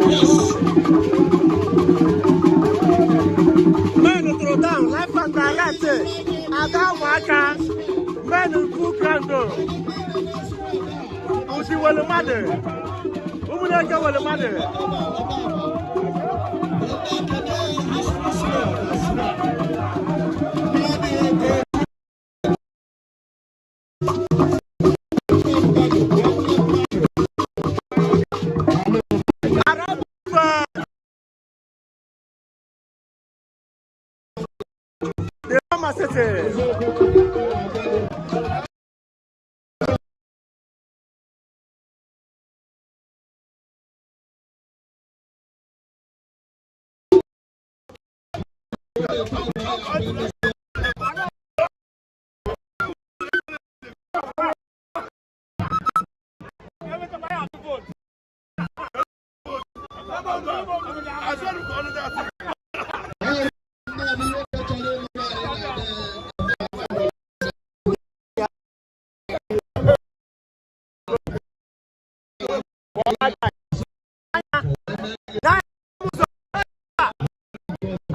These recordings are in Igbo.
Yes. Men tụrụ down live and direct. Ada ụmụaka. Men full ground o. Usi welu mmadụ. Ụmụneke welu mmadụ. Arab the Roma City.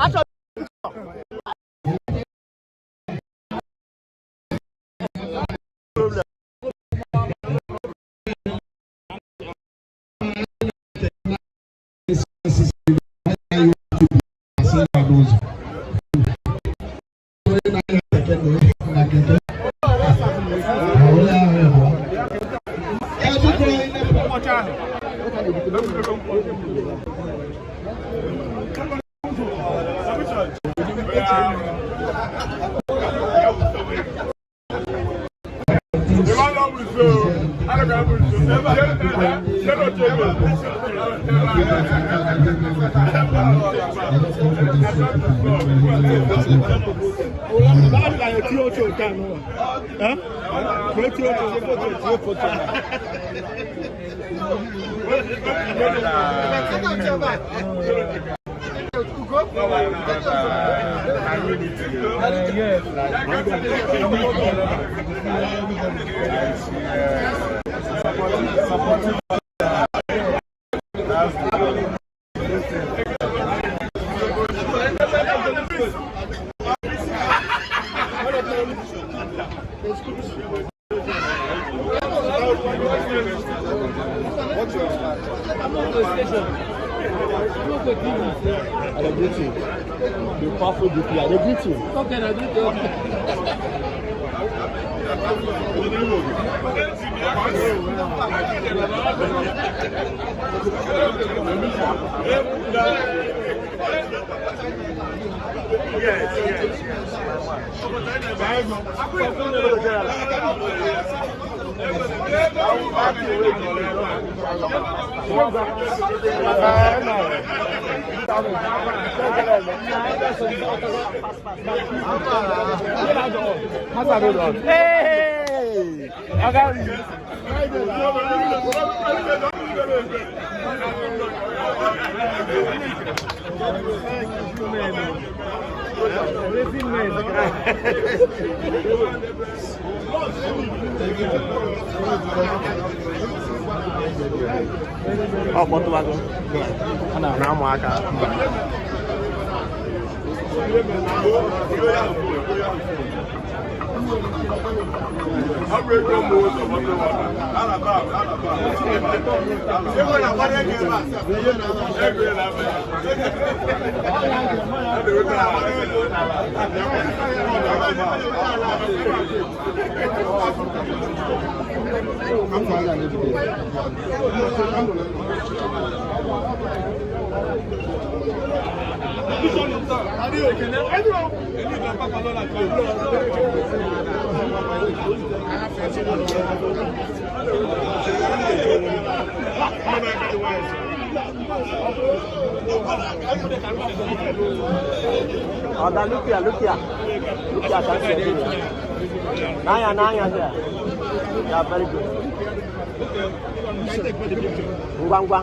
Achọ N'ụzọ onye na-anya keke na keke onye ahụ ịbụọ ebiko. I dey greet you. The powerful DP, I dey greet you. Okay, I greet you. Hey! Oga. Ọ kpọtụwago na-amụ aka. Oga, look here, look here. Look here, can see here. Nanya, nanya there. Yeah, very good. Ngwa ngwa.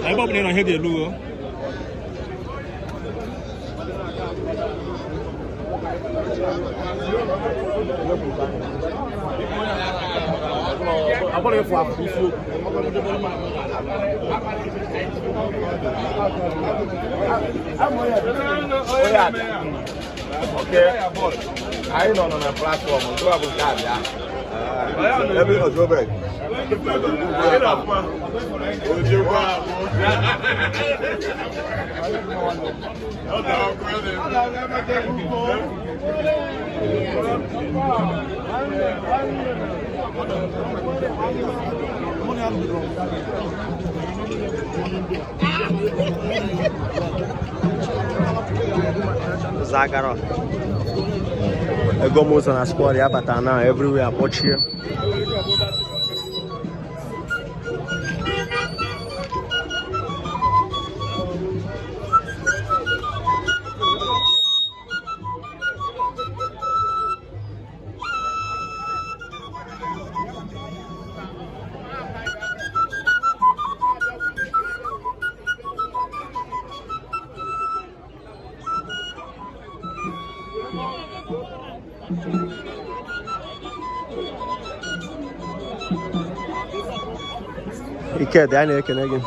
Ebe ọ bụla ị nọ, ihe dị elu o. Agbọ́dọ̀ ịfụ afụ isiokwu. Onye abịa. Okay. Anyị nọ nọ na platfọm, nke a bụ nke abịa. Ebe ị nọ Joburg. Ụzọ agara. Ego m ụzọ na squad ya bata na everywhere akpọchie. Ikedi, anyị na-ekene gị.